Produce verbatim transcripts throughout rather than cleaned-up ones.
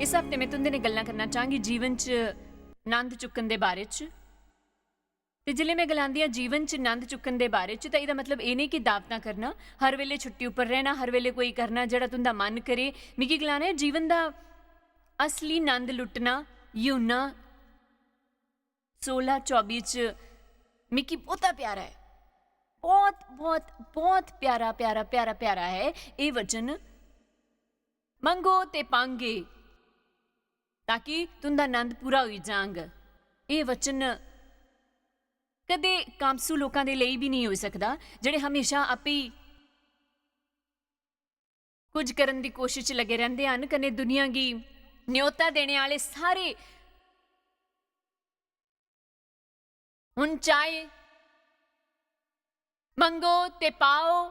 इस हफ्ते में तुं'दे ने गल्लां करना चाहांगी जीवन च नंद चुक्कन दे बारे च। ते जिसलै में गलांदी आं जीवन च नंद चुक्कन दे बारे च, तां एह्दा मतलब एह् नेईं कि दावतां करना, हर बेल्लै छुट्टी उप्पर रैह्ना, हर बेल्लै कोई करना जेह्ड़ा तुं'दा मन करे। मिगी गलाना ऐ जीवन दा असली नंद लुट्टना। यूहन्ना सोलां चौबी च मिगी बहुता प्यारा ऐ, बहुत, बहुत, बहुत प्यारा, प्यारा, प्यारा, प्यारा ऐ एह् वचन। "मंगो ते पांगे, ताकि तुं'दा नंद पूरा होई जांग।" एह् वचन कदे कामसू लोकां दे लेई बी नेईं होई सकदा, जेह्ड़े हमेशा आपे कुछ करन दी कोशिश च लगे रैंह्दे हन, कन्नै दुनिया गी न्योता देने आह्ले सारे। हुन चाहे मंगो ते पाओ,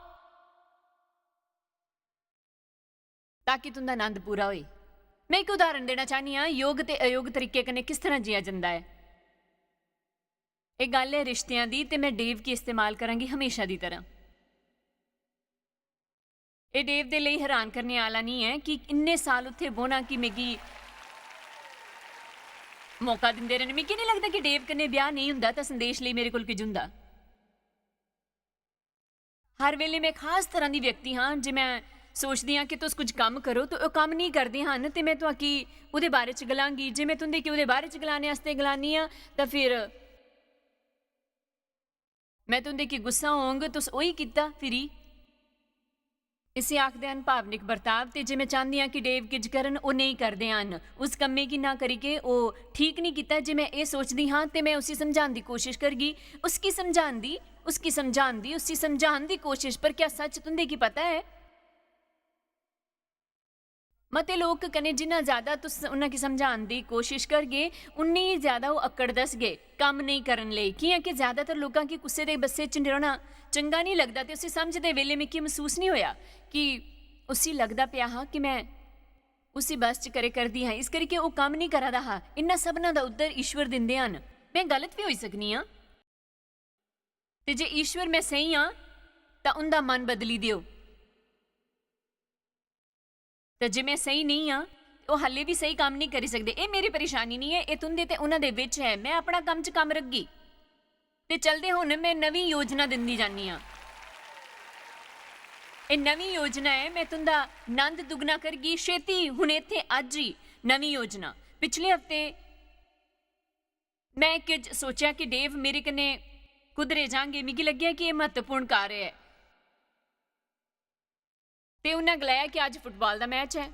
ताकि तुं'दा नंद पूरा होए। में इक उदाहरण देना चाह्न्नी आं, योग ते अयोग तरीके कन्नै किस तरह जिया जंदा ऐ। एह् गल्ल ऐ रिश्तेआं दी, ते में डेव गी इस्तेमाल करांगी हमेशा दी तरह। एह् डेव दे लेई हैरान करने आह्ला निं ऐ कि इन्ने साल उत्थै बौह्ना कि मिगी मौका दिंदे रेह् न। मिगी निं लगदा कि डेव कन्नै ब्याह् नेईं होंदा तां संदेश लेई मेरे कोल किज होंदा। हर बेल्लै में खास तरह दी व्यक्ति हां, जे में सोचदी आं कि तुस कुछ कम्म करो, ते ओह् कम्म नेईं करदे हन, ते में तुआकी ओह्दे बारे च गलांगी। जे में तुं'दे गी ओह्दे बारे च गलाने आस्तै गलानी आं, तां फिर में तुं'दे गी गुस्सा होंग, तुस ओही कीता फिरी। इसी आखदे हन भावनिक बर्ताव, ते जे में चांह्दी आं कि डेव किज करन, ओह् नेईं करदे हन। उस कम्मै गी ना करियै ओह् ठीक निं कीता। जे में एह् सोचदी हां, ते में उसी समझान दी कोशिश करगी, उसकी समझान दी, उसकी समझान दी, उसी समझान दी कोशिश। पर क्या सच तुं'दे गी पता ऐ? मते लोक कन्नै जिन्ना ज्यादा तुस उन्ना गी समझान दी कोशिश करगे, उन्नी गै ज्यादा ओह् अक्कड़ दसगे कम्म नेईं करन लेई। कि'यां कि ज्यादातर लोकां गी कुसै दे बस्से च रौह्ना चंगा नेईं लगदा, ते उसी समझदे बेल्लै मिगी मसूस नेईं होएआ कि उसी लगदा पेआ हा कि में उसी बस च करे करदी हां, इस करियै ओह् कम्म नेईं करा दा हा। इन्ना सभना दा उत्तर ईश्वर दिंदे हन। में गलत बी होई सकनी आं। ते जे ईश्वर में स्हेई आं, तां उं'दा मन बदली देओ। ते जे में स्हेई नेईं आं, ते ओह् हाल्ले बी स्हेई कम्म नेईं करी सकदे। एह् मेरी परेशानी नेईं ऐ, एह् तुं'दे ते उ'नां दे बिच ऐ। में अपना कम्म च कम्म रखगी। ते चलदे हुन में नमीं योजना दिंदी जान्नी आं। एह् नमीं योजना ऐ, में तुं'दा नंद दुगना करगी। छेती, हुन इत्थै, अज्ज ही नमीं योजना। पिछले हफ्ते में किज सोचेआ कि डेव मेरे कन्नै कुद्धरे जांगे। मिगी लग्गेआ कि एह् म्हत्तवपूर्ण कार्य ऐ। ते उन्नै गलाया कि अज्ज फुटबाल दा मैच ऐ।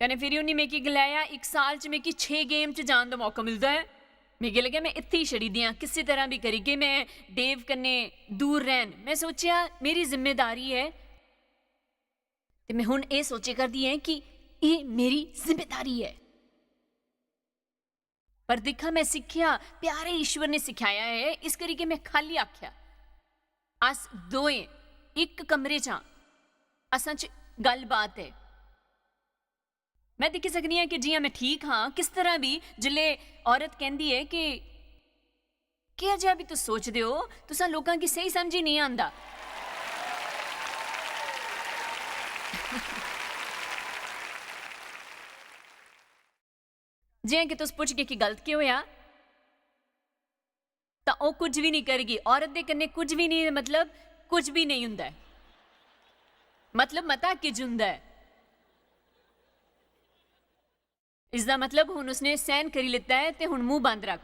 कन्नै फिरी उन्नै मिगी गलाया, "इक साल च मिगी छे गेम च जान दा मौका मिलदा ऐ।" मिगी लग्गेआ, "में इत्थै ही छड़ी दियां, किसी तरह बी करियै में डेव कन्नै दूर रैह्न।" में सोचेआ, "मेरी जिम्मेदारी ऐ।" ते में हुन एह् सोचे करदी ऐं कि एह् मेरी जिम्मेदारी ऐ। पर दिक्खा, में सिक्खेआ, प्यारे ईश्वर ने सिखाया ऐ, इस करियै में खाल्ली आखेआ। अस दोएं इक कमरे च आं, असां च गल्लबात ऐ। में दिक्खी सकनी आं कि जि'यां में ठीक हां, किस तरह बी जिसलै औरत कहंदी ऐ कि केह् जेहा बी तुस सोचदे ओ, तुसां लोकां गी स्हेई समझ ही नेईं आंदा। जि'यां कि तुस पुछगे कि गलत केह् होआ, तां ओह् कुछ बी नेईं करगी। औरत दे कन्नै कुछ बी नेईं, मतलब, कुछ बी नेईं होंदा ऐ। मतलब, मता किश होंदा ऐ। इसदा मतलब, हुन उसने सैह्न करी लैता ऐ ते हुन मूंह बंद रख।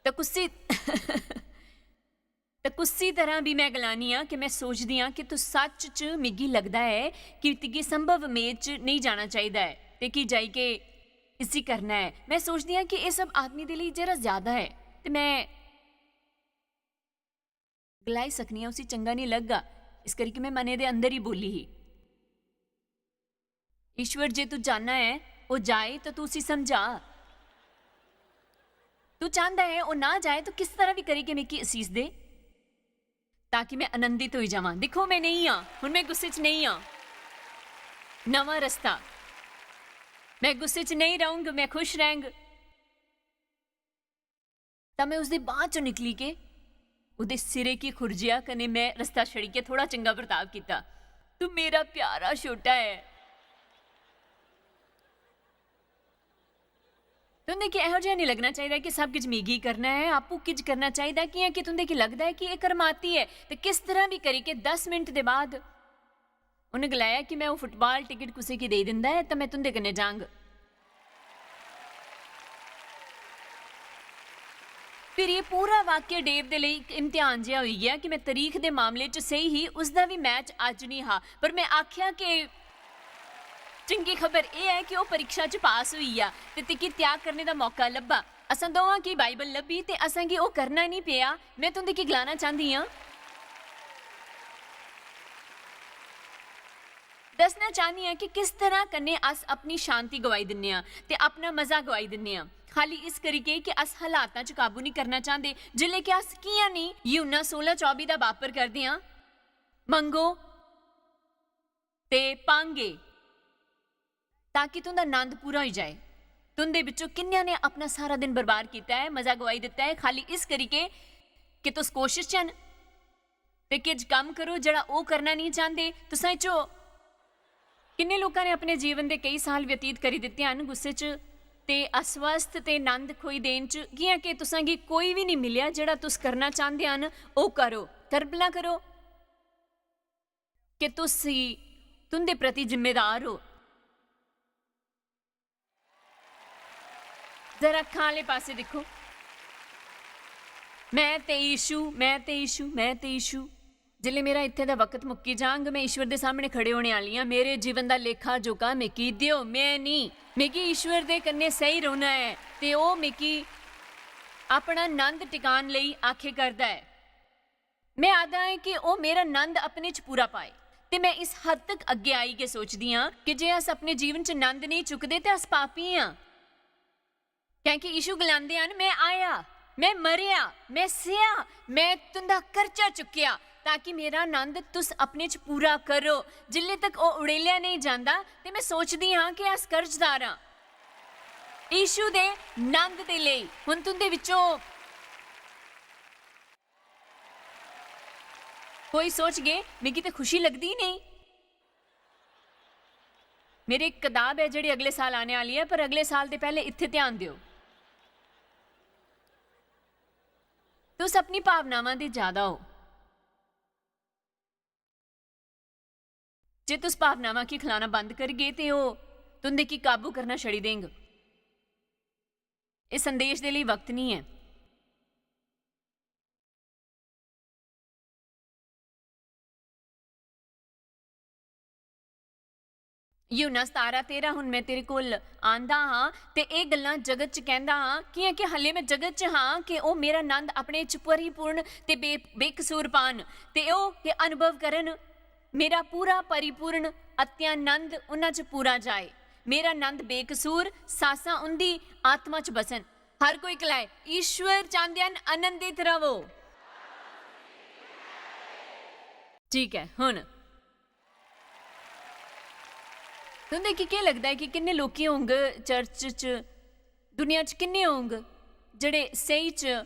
ते कुसी ते कुसी तरह बी में गलानी आं कि में सोचदी आं कि तुस सच्च च, मिगी लगदा ऐ कि तुगी संभव मेद च नेईं जाना चाहिदा ऐ ते की जाइयै इसी करना ऐ। में सोचदी आं कि एह् सब आदमी दे लेई जरा ज्यादा ऐ। ते में गलाई सकनी आं, उसी चंगा नेईं लगगा, इस करी कि में मनै दे अंदर ही बोली ही। ईश्वर, जे तू चाह्न्ना ऐ ओह् जाए, तां तू उसी समझा। तू चांह्दा ऐ ओह् ना जाए, तू किस तरह बी करियै मिगी असीस दे, ताकि में आनंदित होई जावां। दिक्खो, में नेईं आं, हुन में गुस्से च नेईं आं। नमां रस्ता। में गुस्से च नेईं रौह्ङ, में खुश रैह्ङ। तां में उसदे बांह् चों निकली के ओह्दे सिरे गी खुरजेआ, कन्नै में रस्ता छड़ियै थोह्ड़ा चंगा बर्ताव कीता। तू मेरा प्यारा छोटा ऐ। तुं'दे गी एहो जेहा नेईं लगना चाहिदा कि सब किश मिगी करना ऐ, आपूं किश करना चाहिदा, कि'यां कि तुं'दे गी लगदा ऐ कि एह् करमाती ऐ। ते किस तरह बी करियै दस मिंट दे बाद उ'नें गलाया कि मैं ओह् फुटबाल टिकट कुसै गी देई दिंदा ऐ तां मैं तुं'दे कन्नै जांग। फिर एह् पूरा वाक्य डेव दे लेई इक इम्तिहान जेहा होई गेआ कि मैं तरीक दे मामले च स्हेई ही, उसदा बी मैच अज्ज निं हा। पर मैं आखेआ कि चंगी खबर एह् ऐ कि ओह् परीक्षा च पास होई गेआ ते तिकी त्याग करने दा मौका लब्भा। असां दोवां गी बाइबल लब्भी ते असां गी ओह् करना निं पेआ। मैं तुं'दे गी गलाना चांह्दी आं, दस्सना चाह्न्नी आं कि किस तरह कन्नै अस अपनी शांति गवाई दिन्ने आं ते अपना मजा गवाई दिन्ने आं, खाली इस करियै कि अस हालातां च काबू निं करना चांह्दे। जिसलै कि अस कि'यां निं यूहन्ना सोलां चौबी दा बापर करदे आं, मंगो ते पांगे, ताकि तुं'दा नंद पूरा होई जाए। तुं'दे बिच्चों किन्नेआं ने अपना सारा दिन बर्बाद कीता ऐ, मजा गवाई दित्ता ऐ, खाली इस करियै कि तुस कोशश च न ते किश कम्म करो जेह्ड़ा ओह् करना नेईं चांह्दे। तुसां च किन्ने लोकां ने अपने जीवन दे केई साल व्यतीत करी दित्ते हन गुस्से च ते अस्वस्थ ते नंद खोई देन च, कि'यां कि तुसां गी कोई बी नेईं मिलेआ जेह्ड़ा तुस करना चांह्दे हन, ओह् करो। कल्पना करो कि तुस ही तुं'दे प्रति जिम्मेदार ओ। जरा अक्खां आह्ले पासै दिक्खो। मैं ते यीशु, मैं ते यीशु, मैं ते यीशु। जिसलै मेरा इत्थै दा वक्त मुक्की जांग, मैं ईश्वर दे सामने खड़े होने आह्ली आं। मेरे जीवन दा लेखा जोखा मिगी देओ, मैं निं। मिगी ईश्वर दे कन्नै स्हेई रौह्ना ऐ ते ओह् मिगी अपना नंद टकान लेई आखे करदा ऐ। मैं आखदा ऐ कि ओह् मेरा नंद अपने च पूरा पाए। ते मैं इस हद तक अग्गें आई गै सोचदी आं कि जे अस अपने जीवन च नंद नेईं चुकदे ते अस पापी आं। कैंह् कि यीशु गलांदे हन, "मैं आया, मैं मरेआ, मैं सेहा, मैं तुं'दा कर्जा चुक्केआ, ताकि मेरा नंद तुस अपने च पूरा करो।" जिल्ले तक ओह् उड़ेलेआ नेईं जांदा, ते मैं सोचदी आं कि अस कर्जदार आं यीशु दे नंद दे लेई। हुन तुं'दे विचों कोई सोचगे, "मिगी ते खुशी लगदी ही नेईं।" मेरी इक कताब ऐ जेह्ड़ी अगले साल आने आह्ली ऐ, पर अगले साल दे पैह्ले इत्थै ध्यान देओ। तुस अपनी भावनावां दे ज्यादा ओ। जे तुस भावनावां गी खलाना बंद करगे, ते ओह् तुं'दे गी काबू करना छड़ी देंग। इस संदेश दे लेई वक्त निं ऐ। यूहन्ना सतारां तेरां, "हुन मैं तेरे कोल आंदा हां ते एह् गल्लां जगत च कहंदा हां, कियां कि हल्ले मैं जगत च हां कि ओह् मेरा नंद अपने च परिपूर्ण ते बे-, बेकसूर पान, ते ओह् के अनुभव करन मेरा पूरा परिपूर्ण अत्यानंद उन्हां च पूरा जाए। मेरा नंद बेकसूर सासां उंदी आत्मा च बसन।" हर कोई गलाए, "ईश्वर चांह्दे हन आनंदित रवो।" ठीक ऐ, हुन तुं'दे गी केह् लगदा ऐ कि किन्ने लोकी होंग चर्च च, दुनिया च किन्ने होंग जेह्ड़े स्हेई च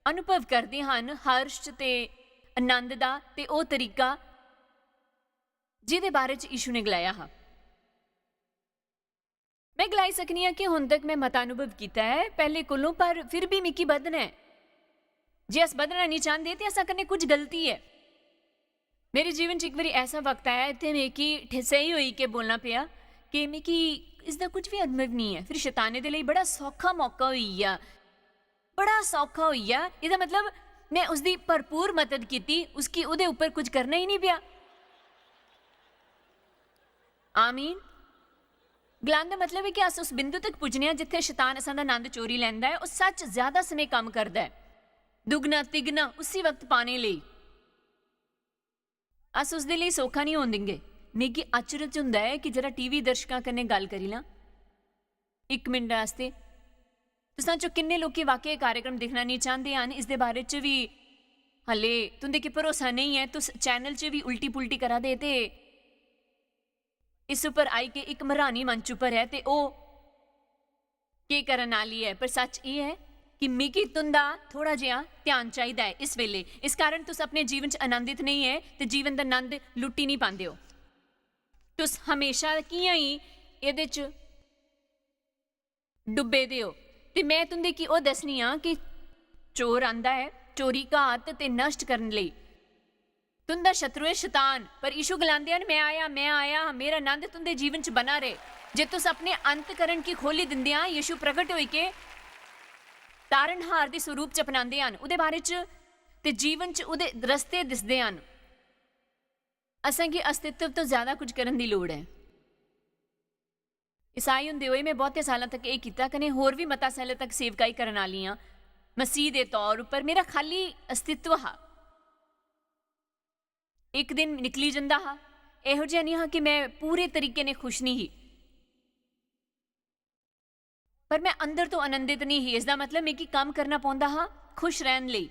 अनुभव करदे हन हर्ष ते आनंद दा, ते ओह् तरीका जेह्दे बारे च यीशु ने गलाया हा? मैं गलाई सकनी आं कि हुन तक मैं मता अनुभव कीता ऐ पैह्ले कोलों, पर फिर भी मिगी बधना ऐ। जे अस बधना नेईं चांह्दे, ते असां कन्नै कुछ गलती ऐ। मेरे जीवन च इक बारी ऐसा वक्त आया, इत्थै मिगी ठे-, स्हेई होई के बोलना पेआ कि मिगी इसदा कुछ बी अनुभव निं ऐ। फिर शैताने दे लेई बड़ा सौखा मौका होई गेआ, बड़ा सौखा होई गेआ। एह्दा मतलब, मैं उसदी भरपूर मदद कीती, उसगी ओह्दे उप्पर कुछ करना ही निं पेआ। आमीन। गलान दा मतलब ऐ कि अस उस बिंदु तक पुज्जने आं जित्थै शैतान असां दा नंद चोरी लैंदा ऐ। ओह् सच्च ज्यादा समें कम्म करदा ऐ, दुगना तिगना उसी वक्त पाने लेई। अस उसदे लेई सौखा निं होन दिंगे। मिगी अचरज होंदा ऐ कि जरा टीवी दर्शकां कन्नै गल्ल करी लां इक मिंट आस्तै। तुसां चों किन्ने लोकें वाकई कार्यक्रम दिक्खना नेईं चांह्दे हन, इसदे बारे च बी हल्ले तुं'दे गी भरोसा नेईं ऐ, तुस चैनल च बी उल्टी पुल्टी करा दे ते इस उप्पर आई के इक मर्हानी मंच उप्पर ऐ ते ओह् केह् करन आह्ली ऐ, पर सच्च एह् ऐ कि मिगी तुं'दा थोह्ड़ा जेहा ध्यान चाहिदा ऐ इस बेल्ले। इस कारण तुस अपने जीवन च आनंदित नेईं ऐ ते जीवन दा आनंद लुट्टी निं पांदे ओ। तुस हमेशा कि'यां ई एह्दे च डुब्बे दे ओ। ते में तुं'दे गी ओह् दस्सनी आं कि चोर आंदा ऐ चोरी, घात ते नश्ट करन लेई। तुं'दा शत्रु ऐ शतान। पर यीशु गलांदे हन, "में आया, में आया, मेरा आनंद तुं'दे जीवन च बना रहे।" जे तुस अपने अंतकरण गी खोली दिंदे आ, यीशु प्रगट होई के तारणहार दे स्वरूप च अपनांदे हन, ओह्दे बारे च ते जीवन च ओह्दे रस्ते दिसदे हन। असेंगी अस्तित्व तो ज्यादा कुछ करन दी लोड़ ऐ। ईसाई हुंदे होए में बहुते सालां तक एह् कीता, कने होर बी मता सालें तक सेवकाई करन आह्ली आं। मसीह दे तौर उप्पर मेरा खाली अस्तित्व हा। इक दिन निकली जंदा हा, एहो जिहा निं हा कि में पूरे तरीके ने खुश निं ही। पर में अंदर तो आनंदित निं ही। इसदा मतलब मिगी कम्म करना पौंदा हा खुश रैह्न लेई।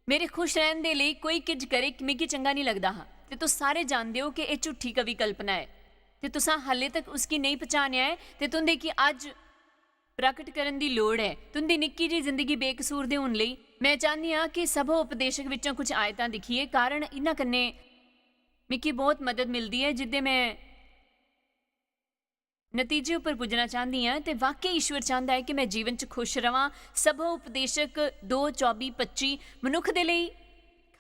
मेरे खुश रैह्न दे लेई कोई किज करे, मिगी चंगा निं लगदा हा। ते तुस सारे जानदे ओ कि एह् झूठी कवि कल्पना ऐ। ते तुसां हाले तक उसगी नेईं पछानेआ ऐ, ते तुं'दे गी अज्ज प्रकट करन दी लोड़ ऐ। तुं'दी निक्की जेही जिंदगी बेकसूर दे होन लेई, में चाह्न्नी आं कि सभा उपदेशक बिच्चों कुछ आयतां दिक्खिए, कारण इन्हां कन्नै मिगी बहुत मदद मिलदी ऐ, जिद्दे में नतीजे उप्पर पुज्जना चांह्दी आं। ते वाकई ईश्वर चांह्दा ऐ कि में जीवन च खुश रवां। सभा उपदेशक दो चौबी पच्ची, मनुक्ख दे लेई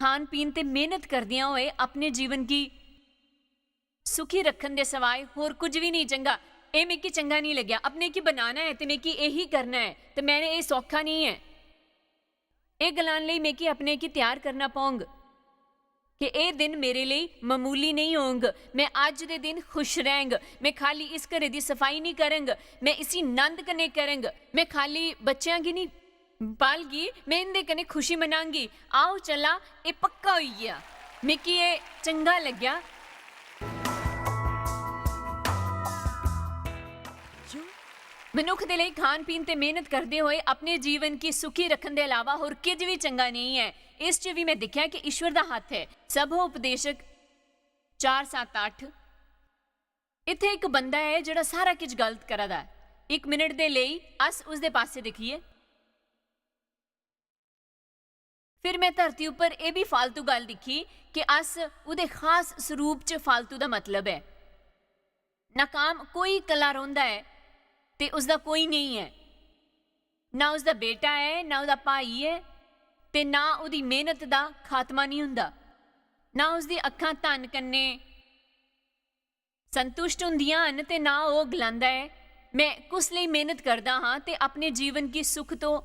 खान पीन ते मेहनत करदियां होए अपने जीवन गी सुखी रक्खन दे सवाए होर कुछ बी नेईं चंगा। एह् मिगी चंगा नेईं लग्गेआ। अपने गी बनाना ऐ ते मिगी एही करना ऐ, ते मैंने एह् सौखा नेईं ऐ। एह् गलान लेई मिगी अपने गी त्यार करना पौंग कि एह् दिन मेरे लेई ममूली नेईं होंग। में अज्ज दे दिन खुश रैंग। में खाली इस घरै दी सफाई नेईं करंग, में इसी नंद कन्नै करंग। में खाली बच्चेआं गी नेईं पालगी, में इं'दे कन्नै खुशी मनांगी। आओ चला, एह् पक्का होई गेआ। मिगी एह् चंगा लग्गेआ। मनुक्ख दे लेई खान पीन ते मेहनत करदे होए अपने जीवन गी सुखी रक्खन दे अलावा होर किज बी चंगा नेईं ऐ। इस च बी में दिक्खेआ कि ईश्वर दा हत्थ ऐ। सभा उपदेशक चार सत्त अट्ठ। इत्थै इक बंदा ऐ जेह्ड़ा सारा किश गलत करा दा ऐ। इक मिनट दे लेई अस उसदे पासै दिक्खिए। फिर में धरती उप्पर एह् बी फालतू गल्ल दिक्खी कि अस ओह्दे खास सरूप च फालतू दा मतलब ऐ। नाकाम कोई कल्ला रौंह्दा ऐ ते उसदा कोई नेईं ऐ। ना उसदा बेटा ऐ, ना ओह्दा भाई ऐ, ते ना ओह्दी मेहनत दा खात्मा निं होंदा, ना उसदी अक्खां धन कन्नै संतुष्ट होंदियां हन, ते ना ओह् गलांदा ऐ, "में कुस लेई मेहनत करदा हां ते अपने जीवन गी सुख तो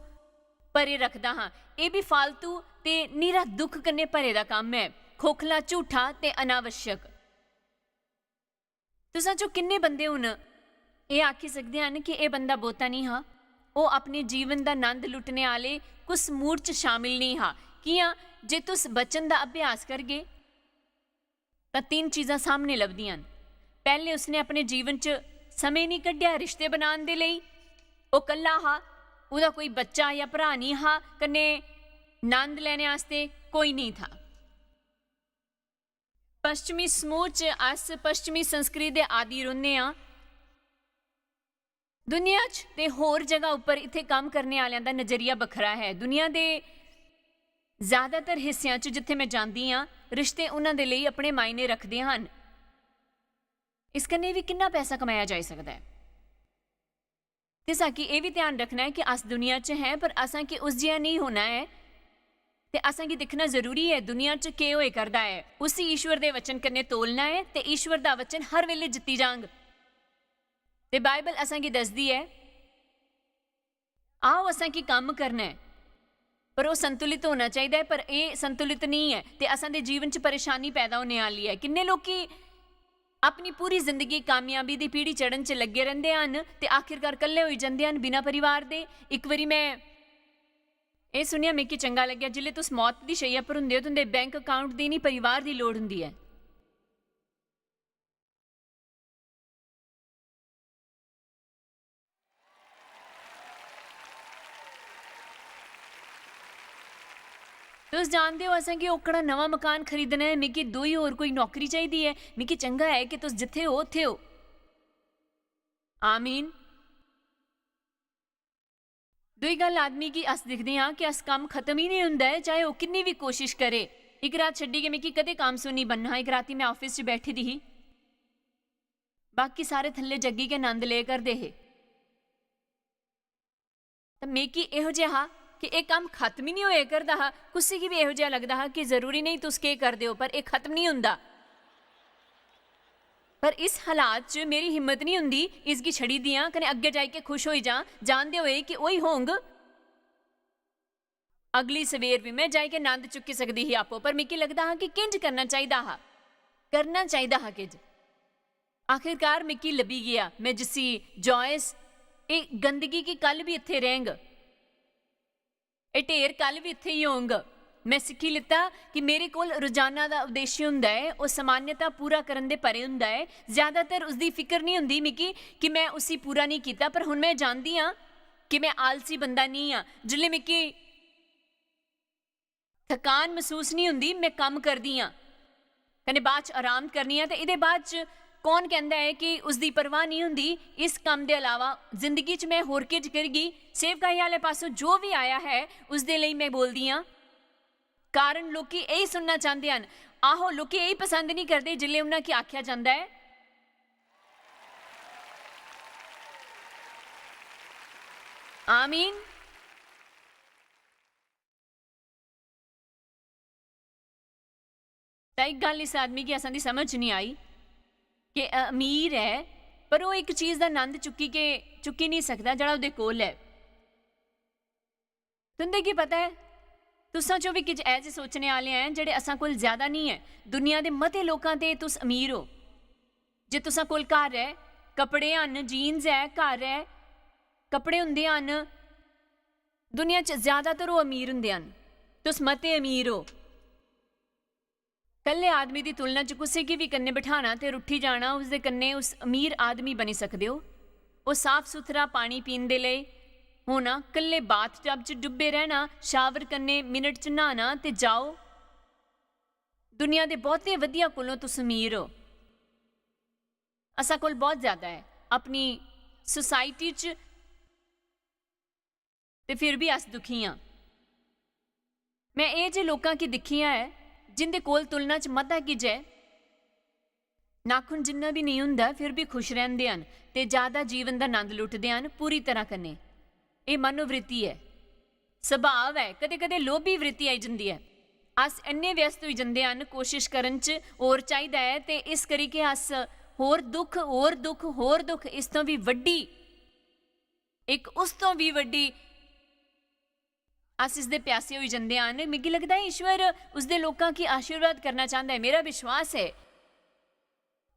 भरे रखदा हां।" एह् बी फालतू ते निरा दुख कन्नै भरे दा कम्म ऐ, खोखला, झूठा ते अनावश्यक। तुसां चों किन्ने बंदे हुन एह् आखी सकदे हन कि एह् बंदा बोता निं हा, ओह् अपने जीवन दा नंद लुट्टने आह्ले कुस मूड च शामिल निं हा? कि'यां, जे तुस वचन दा अभ्यास करगे, तां तिन्न चीजां सामने लभदियां न। पैह्लें, उसने अपने जीवन च समें निं कड्ढेआ रिश्ते बनान दे लेई। ओह् कल्ला हा, ओह्दा कोई बच्चा जां भ्राऽ निं हा, कन्नै नंद लैने आस्तै कोई नेईं था। पश्चिमी समूह च अस पश्चिमी संस्कृति दे आदी रौह्ने आं। दुनिया च ते होर जगह उप्पर इत्थै कम्म करने आह्लें दा नजरिया बक्खरा ऐ। दुनिया दे ज्यादातर हिस्सेआं च जित्थै में जांदी आं, रिश्ते उन्हां दे लेई अपने मायने रखदे हन। इस कन्नै बी किन्ना पैसा कमाया जाई सकदा ऐ? ते साकी एह् बी ध्यान रखना ऐ कि अस दुनिया च हैं, पर असां कि उस जिहा नेईं होना ऐ। ते असां गी दिक्खना जरूरी ऐ, दुनिया च केह् होए करदा ऐ। उसी ईश्वर दे वचन कन्नै तोलना ऐ, ते ईश्वर दा वचन हर वेले जित्ती जांग। ते बाइबल असां गी दसदी ऐ, आओ, असां गी कम्म करना ऐ, पर ओह् संतुलित होना चाहिदा ऐ, पर एह् संतुलित नेईं ऐ, ते असां दे जीवन च परेशानी पैदा होने आह्ली ऐ। किन्ने लोकी अपनी पूरी जिंदगी कामयाबी दी पीढ़ी चढ़न च लग्गे रैंह्दे हन ते आखिरकार कल्ले होई जंदे हन, बिना परिवार दे। इक बारी में एह् सुनेआ, मिगी चंगा लग्गेआ, जिसलै तुस मौत दी शैय्या पर हुंदे ओ, तुं'दे बैंक अकाउंट दी निं, परिवार दी लोड़ हुंदी ऐ। तुस जानदे ओ, असें गी ओह्कड़ा नमां मकान खरीदना ऐ, मिगी दूई होर कोई नौकरी चाहिदी ऐ, मिगी चंगा ऐ कि तुस जित्थै ओ, उत्थै ओ। आमीन। दूई गल्ल, आदमी गी अस दिखदे आं कि अस कम्म खत्म ही नेईं हुंदा ऐ, चाहे ओह् किन्नी बी कोशिश करे। इक रात छड्डी के मिगी कदें कम्म सुनी बनना हा, इक राती में आफिस च बैठी दी ही, बाकी सारे थल्ले जग्गी के नंद ले करदे हे। ते मिगी एहो जेहा हा कि एह् कम्म खत्म ही नेईं होए करदा हा। कुसै गी बी एहो जेहा लगदा हा कि जरूरी नेईं तुस केह् करदे ओ, पर एह् खत्म नेईं हुंदा। पर इस हालात च मेरी हिम्मत नेईं हुंदी इसगी छड़ी दियां कन्नै अग्गें जाई के खुश होई जां, जानदे होए कि ओही होंग। अगली सवेर बी में जाई के नंद चुक्की सकदी ही आपो, पर मिगी लगदा हा कि किंज करना चाहिदा हा, करना चाहिदा हा किंज। आखिरकार मिगी लब्भी गेआ, में जिसी जॉयस, एह् गंदगी की कल बी इत्थै रैंह्ग, एह् ढेर कल बी इत्थै ही होंग। में सिक्खी लित्ता कि मेरे कोल रोजाना दा उद्देश्य हुंदा ऐ, ओह् सामान्यता पूरा करन दे परे हुंदा ऐ। ज्यादातर उसदी फिकर नेईं हुंदी मिगी कि में उसी पूरा नेईं कीता, पर हुन में जानदी आं कि में आलसी बंदा नेईं आं। जिसलै मिगी थकान मसूस नेईं हुंदी, में कम्म करदी आं, कन्नै बाद च आराम करनी आं। ते एह्दे बाद च कौन कैंह्दा ऐ कि उसदी परवाह नेईं हुंदी? इस कम्म दे अलावा जिंदगी च में होर किश करगी? सेवकाई आह्ले पासों जो बी आया है, उसदे लेई में बोलदी आं। कारण लोकी एही सुनना चांह्दे हन। आहो, लोकी एही पसंद नेईं करदे जिसलै उन्हां गी आखेआ जंदा ऐ। आमीन। तां इक गल्ल इस आदमी गी असां दी समझ च नेईं आई कि अमीर ऐ, पर ओह् इक चीज दा नंद चुक्की के, चुक्की नेईं सकदा जेह्ड़ा ओह्दे कोल ऐ। तुं'दे गी पता ऐ, तुसां चों बी किश ऐसे सोचने आह्ले हैन जेह्ड़े असां कोल ज्यादा नेईं ऐ। दुनिया दे मते लोकां ते तुस अमीर ओ। जे तुसां कोल घर ऐ, कपड़े हन, जीन्स ऐ, घर ऐ, कपड़े हुंदे हन, दुनिया च ज्यादातर ओह् अमीर हुंदे हन। तुस मते अमीर ओ। कल्ले आदमी दी तुलना च कुसै गी बी कन्नै बठाना ते रुट्ठी जाना, उसदे कन्नै उस अमीर आदमी बनी सकदे ओ। ओह् साफ सुथरा पानी पीन दे लेई होना, कल्ले बाथटब च डुब्बे रहना, शावर कन्नै मिनट च न्हाना ते जाओ। दुनिया दे बहुते वधिया कोलों तुस अमीर ओ। असां कोल बहुत ज्यादा ऐ अपनी सोसाइटी च, ते फिर भी अस दुखी आं। में एह् जे लोकां गी दिक्खियां ऐ जिंदे कोल तुलना च मता किश ऐ। नाखुन जिन्ना बी नेईं हुंदा, फिर बी खुश रैंह्दे हन ते ज्यादा जीवन दा नंद लुटदे हन पूरी तरह कन्नै। एह् मनोवृत्ति ऐ, सुभाव ऐ, कदें-कदें लोभी वृत्ति आई जंदी ऐ। अस इन्ने व्यस्त होई जंदे हन कोशिश करन च, होर चाहिदा ऐ, ते इस करी के अस होर दुख, होर दुख, होर दुख, इस तों बी बड्डी, इक उस तों बी बड्डी, अस इसदे प्यासे होई जंदे हन। मिगी लगदा ऐ ईश्वर उसदे लोकां गी आशीर्वाद करना चांह्दा ऐ, मेरा विश्वास ऐ।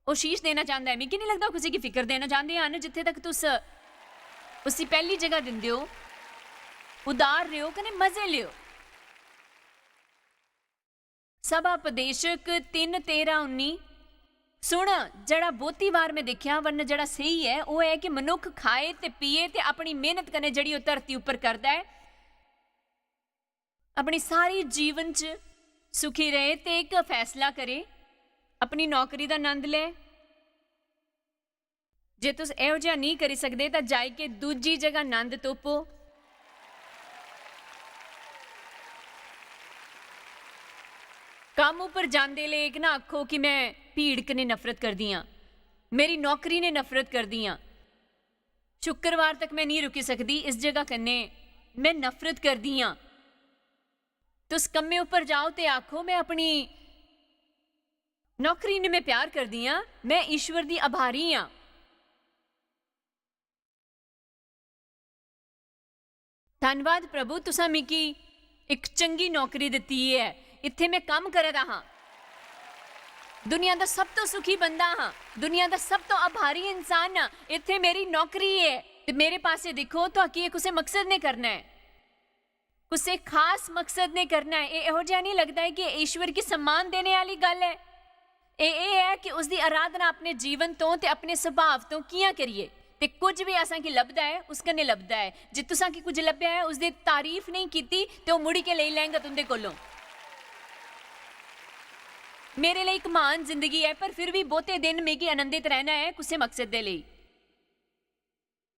ओह् शीश देना चांह्दा ऐ। मिगी निं लगदा ओह् कुसै गी फिकर देना चांह्दे हन। जित्थै तक तुस उसी पैह्ली जगह दिंदे ओ, उदार रेहो कन्नै मजे लेओ। सभा उपदेशक तिन्न तेरां उन्नी। सुन, जेह्ड़ा बहुती बार में दिक्खेआ, वरन जेह्ड़ा स्हेई ऐ, ओह् ऐ कि मनुक्ख खाए ते पिए ते अपनी मेह्नत कन्नै जेह्ड़ी ओह् धरती उप्पर करदा ऐ, अपनी सारी जीवन च सुखी रहे ते इक फैसला करे, अपनी नौकरी दा नंद लै। जे तुस एहो जेहा नेईं करी सकदे, तां जाई के दूजी जगह नंद तुप्पो। कम्म उप्पर जांदे ले इक ना आखो कि "में भीड़ कन्नै नफरत करदी आं, मेरी नौकरी ने नफरत करदी आं, शुक्रवार तक में नेईं रुकी सकदी, इस जगह कन्नै में नफरत करदी आं।" तुस कम्मै उप्पर जाओ ते आखो, "में अपनी नौकरी ने में प्यार करदी आं, में ईश्वर दी आभारी आं। धन्नवाद प्रभु, तुसां मिगी इक चंगी नौकरी दित्ती ऐ, इत्थै में कम्म करा दा हां। दुनिया दा सब तों सुखी बंदा हां, दुनिया दा सब तों आभारी इंसान हां। इत्थै मेरी नौकरी ऐ ते मेरे पासै दिक्खो, तुआकी एह् कुसै मकसद ने करना ऐ।" कुसै खास मकसद ने करना ऐ। एह् एहो जेहा नेईं लगदा ऐ कि एह् ईश्वर गी सम्मान देने आह्ली गल्ल ऐ? एह् एह् ऐ कि उसदी अराधना अपने जीवन तों ते अपने सुभाव तों कि'यां करिये? ते कुछ बी असां गी लभदा ऐ, उस कन्नै लभदा ऐ। जे तुसां गी कुछ लब्भेआ ऐ, उसदी तारीफ नेईं कीती, ते ओह् मुड़ी के लेई लैंगा तुं'दे कोलों। मेरे लेई इक म्हान जिंदगी ऐ, पर फिर बी बहुते दिन मिगी आनंदित रैह्ना ऐ कुसै मकसद दे लेई।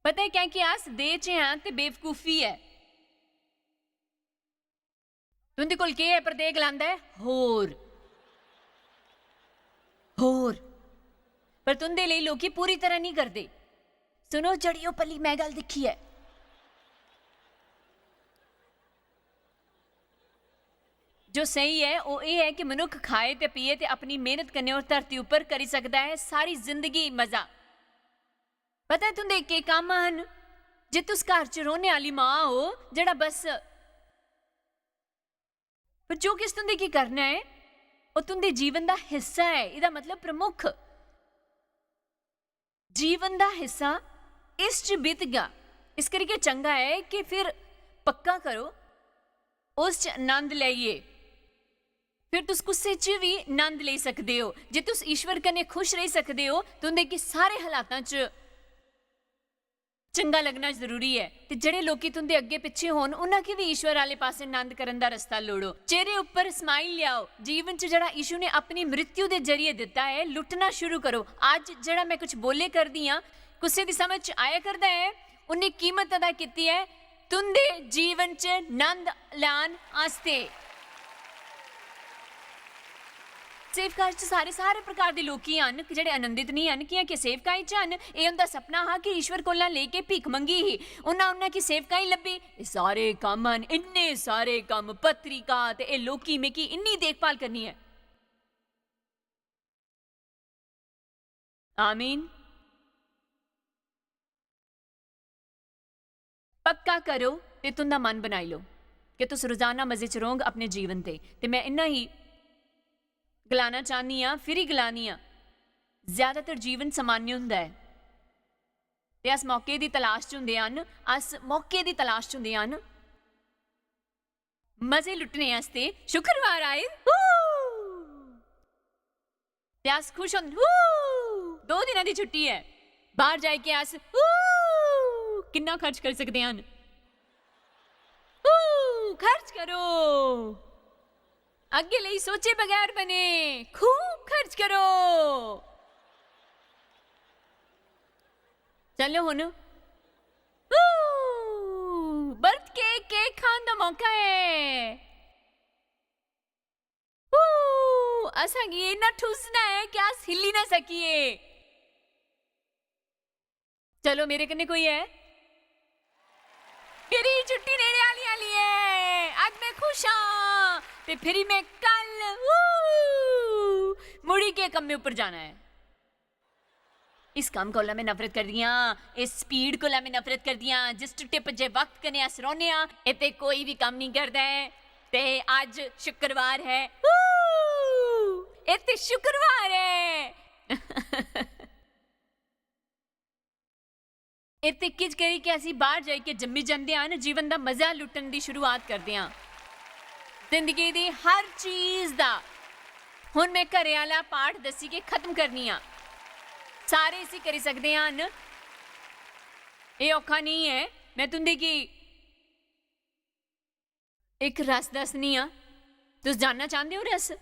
पता ऐ, क्योंकि अस देह च आं ते बेवकूफी ऐ। तुंदे कोल केह् ऐ? पर ते एह् गलांदा ऐ, "होर, होर।" पर तुंदे लेई लोकी पूरी तरह नहीं करदे। सुनो जड़ियो, पली मैं गल्ल दिक्खी ऐ। जो सही ऐ, ओह् एह् ऐ कि मनुक्ख खाए ते पिए ते अपनी मेह्नत कन्नै उस धरती उप्पर करी सकदा ऐ सारी जिंदगी मजा। पता ऐ तुंदे केह् कम्म हन? जे तुस घर च रौह्ने आह्ली मां ओ, जेह्ड़ा बस, पर जो किश तुंदे गी करना ऐ, ओह् तुंदे जीवन दा हिस्सा ऐ, एह्दा मतलब प्रमुख। जीवन दा हिस्सा इस च बीतगा। इस करियै चंगा ऐ कि फिर पक्का करो, उस च आनंद लेइयै फिर तुस कुसै च बी आनंद लेई सकदे ओ। जे तुस ईश्वर कन्नै खुश रेही सकदे ओ, तुं'दे गी सारे हालातां च चंगा लगना जरूरी ऐ। ते जेह्ड़े लोकी तुं'दे अग्गें पिच्छें होन, उन्हां गी बी ईश्वर आह्ले पासै आनंद करन दा रस्ता लोड़ो। चेहरे उप्पर smile लेआओ। जीवन च जेह्ड़ा यीशु ने अपनी मृत्यु दे जरिए दित्ता ऐ, लुट्टना शुरू करो। अज्ज जेह्ड़ा मैं कुछ बोले करदी आं, कुसै दी समझ च आया करदा ऐ, उन्हें कीमत अदा कीती ऐ तुं'दे जीवन च नंद लान आस्तै। सेवकाई च सारे, सारे प्रकार दे लोकी हन कि जेह्ड़े आनंदित निं हन, कि'यां कि सेवकाई च हन। एह् उं'दा सपना हा कि ईश्वर कोला लेइयै भिक्ख मंगी ही, उन्ना, उन्ना की सेवकाई लब्भी। एह् सारे कम्म हन, इन्ने सारे कम्म, पत्रिका, ते एह् लोकी मिगी इन्नी देखभाल करनी ऐ। आमीन। पक्का करो ते तुं'दा मन बनाई लो कि तुस रोजाना मजे च रौह्ग अपने जीवन ते। ते मैं इन्ना ही गलाना चाह्न्नी आं, फिरी गलानी आं, ज्यादातर जीवन सामान्य हुंदा ऐ ते अस मौके दी तलाश च हुंदे हन, अस मौके दी तलाश च हुंदे हन। मजे लुट्टने आस्तै शुक्रवार आए, हू! ते अस खुश होंदे, हू! दो दिनां दी छुट्टी ऐ, बाहर जाइयै अस, हू! किन्ना खर्च करी सकदे हन? हू! खर्च करो, अग्गें लेई सोचे बगैर बने, खूब खर्च करो। चलो हुन, हू! बर्थडे केक खान दा मौका ऐ। हू! असां गी इन्ना ठुसना ऐ कि अस हिल्ली ना सकिए। चलो, मेरे कन्नै कोई ऐ? मेरी छुट्टी नेड़े आली आली ऐ। अज्ज मैं खुश आं। ते फिरी मैं कल, हू! मुड़ी के कम्मे उप्पर जाना ऐ। इस कम्म कोला मैं नफरत करदी आं, इस speed कोला मैं नफरत करदी आं, जिस टुट्टे भज्जे वक्त कन्नै अस रौह्ने आं। इत्थै कोई बी कम्म निं करदा ऐ। ते अज्ज शुक्रवार ऐ। हू! इत्थै शुक्रवार ऐ। इत्थै किश करी के असी बाहर जाइयै जम्मी जंदे आं, जीवन दा मजा लुट्टन दी शुरुआत करदे आं। जिंदगी दी हर चीज दा हुन मैं घरै आह्ला पाठ दस्सी के खत्म करनी आं। सारे इसी करी सकदे हन। एह् औखा नेईं ऐ। मैं तुं'दे गी इक रस दस्सनी आं। तुस जानना चांह्दे ओ रस?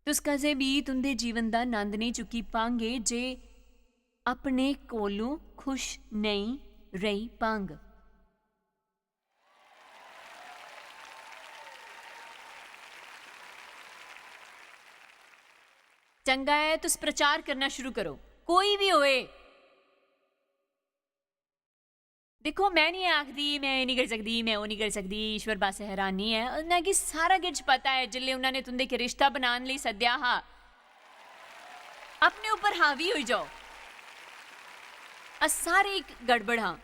तुस कदें बी तुं'दे जीवन दा नंद नेईं चुक्की पांगे जे अपने कोलू खुश नेईं रेही पांग। चंगा ऐ, तुस प्रचार करना शुरू करो, कोई बी होए। दिक्खो, मैं निं आखदी, "मैं एह् निं करी सकदी, मैं ओह् निं करी सकदी।" ईश्वर बस हैरानी ऐ। उ'नें गी सारा किश पता ऐ। जिसलै उ'नें ने तुं'दे च रिश्ता बनान लेई सद्देआ हा, अपने उप्पर हावी होई जाओ। अस सारे इक गड़बड़ हां।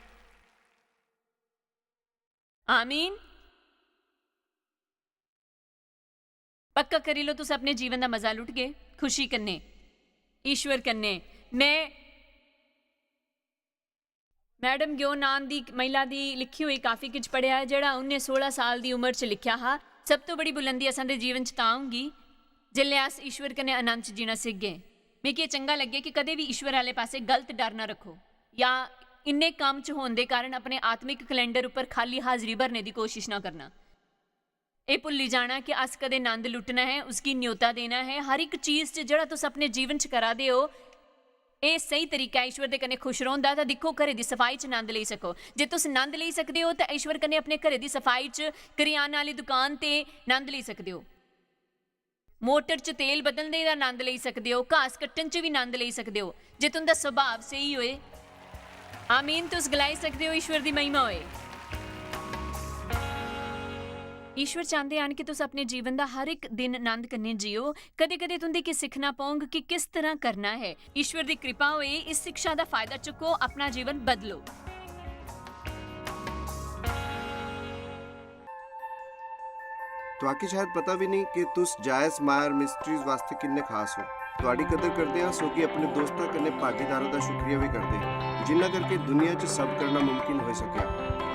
आमीन। पक्का करी लो, तुस अपने जीवन दा मजा लुटगे खुशी कन्नै, ईश्वर कन्नै। मैं मैडम ग्यो नाम दी इक महिला दी लिखी होई काफी किश पढ़ेआ ऐ, जेह्ड़ा उन्हें सोलां साल दी उम्र च लिखेआ हा। सब तो बड़ी बुलंदी असां दे जीवन च तां होंगी, जिसलै अस ईश्वर कन्नै अनंत च जीना सिखगे। मिगी एह् चंगा लग्गेआ कि कदें बी ईश्वर आह्ले पासै गलत डर ना रक्खो, या इन्ने कम्म च होने दे कारण अपने आत्मिक कैलेंडर उप्पर खाली हाजरी भरने दी कोशिश ना करना। एह् भुल्ली जाना कि अस कदें नंद लुट्टना ऐ, उसगी न्योता देना ऐ। हर इक चीज च जेह्ड़ा तुस अपने जीवन च करा दे ओ, एह् स्हेई तरीका ऐ ईश्वर दे कन्नै खुश रौह्न दा। तां दिक्खो, घरै दी सफाई च नंद लेई सको। जे तुस नंद लेई सकदे ओ, तां ईश्वर कन्नै अपने घरै दी सफाई च, करियाना आह्ली दुकान ते नंद लेई सकदे ओ। मोटर च तेल बदलने दा नंद लेई सकदे ओ, घास कट्टन च बी नंद लेई सकदे ओ, जे तुं'दा सुभाव स्हेई होए। आमीन, तुस गलाई सकदे ओ, ईश्वर दी महिमा होए। ईश्वर चांह्दे हन कि तुस अपने जीवन दा हर इक दिन नंद कन्नै जियो। कदें-कदें तुं'दी गी सिक्खना पौंग कि किस तरह करना ऐ। ईश्वर दी कृपा होए, इस शिक्षा दा फायदा चुक्को, अपना जीवन बदलो। तुआकी शायद पता भी नहीं कि तुस जायस मायर मिस्ट्रीज वास्ते किन्ने खास हो। तुआडी कदर करदे हां, सो कि अपने दोस्तां कन्नै भागीदारां दा शुक्रिया भी करदे हां, जिन्ना करके दुनिया च सब करना मुमकिन होई सकेआ।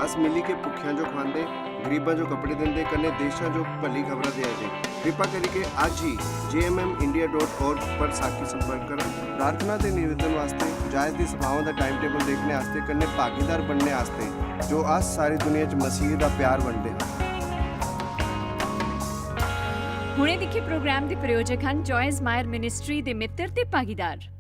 अस मिली के भुक्खेआं जो खवांदे, गरीबां जो कपड़े दिंदे, कन्नै देशां जो भली खबरां देआ दे। कृपा करियै अज्ज ही J M M India dot org पर साकी संपर्क करो। प्रार्थना ते निवेदन वास्ते, जायस दी सभावां दा टाइम टेबल देखने आस्तै, कन्नै भागीदार बनने आस्तै, जो अस सारी दुनिया च मसीह दा प्यार बंडदे हां। हुणे दिक्खे प्रोग्राम दे प्रायोजक हन जॉयस मायर मिनिस्ट्री दे मित्र ते भागीदार।